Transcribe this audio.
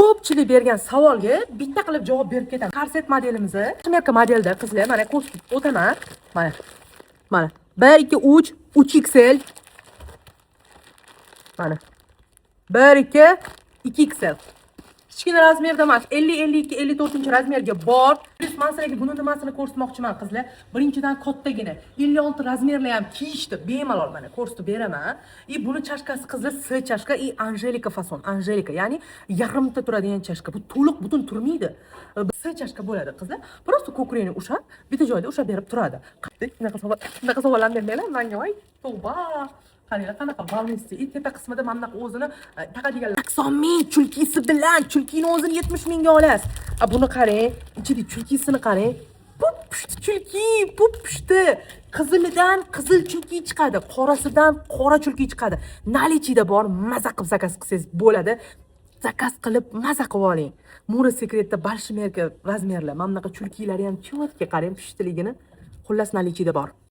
Ko'pchilik bergan savolga bitta qilib javob berib ketaman. Korset modelimizni, мерка modelda, qizlar, mana ko'rsatib o'taman. Mana. Mana. 1 2 3 3 XL. Mana. 1 2 2 XL. Kichkina размер da emas, 50, 52, 54 размер ga bor. Плюс man sizlarga buni nimasini ko'rsatmoqchiman, qizlar. Birinchidan, kattagina 56 размер lar ham kiyishdi, bemalol, mana ko'rsatib beraman. И buni чашка si, qizlar, S чашка и Anjelika fason, Anjelika, ya'ni yarimta turadigan чашка. Bu to'liq butun turmaydi. S чашка bo'ladi, qizlar. Просто ko'krakni ushlab, bitta joyda ushlab berib turadi. Bunaqa savol, bunaqa savollarni bermanglar menga, voy, tavba. Qaranglar, qanaqa волнистый. И tepa qismida mana bunaqa o'zini taqadigan 80 000 чулки si bilan, чулки ni o'zini 70 mingga olasiz. A buni qarang, ichida чулки sini qarang. Pup pushti чулки, pup pushti. Qizilidan qizil чулки chiqadi, qorasidan qora чулки chiqadi. Наличие da bor, maza qilib заказ qilsangiz bo'ladi. Заказ qilib maza qilib oling. Mura Sekretda большемерка размер lar, mana bunaqa чулки lari ham чётко, qarang pushtiligini. Xullas, наличие da bor.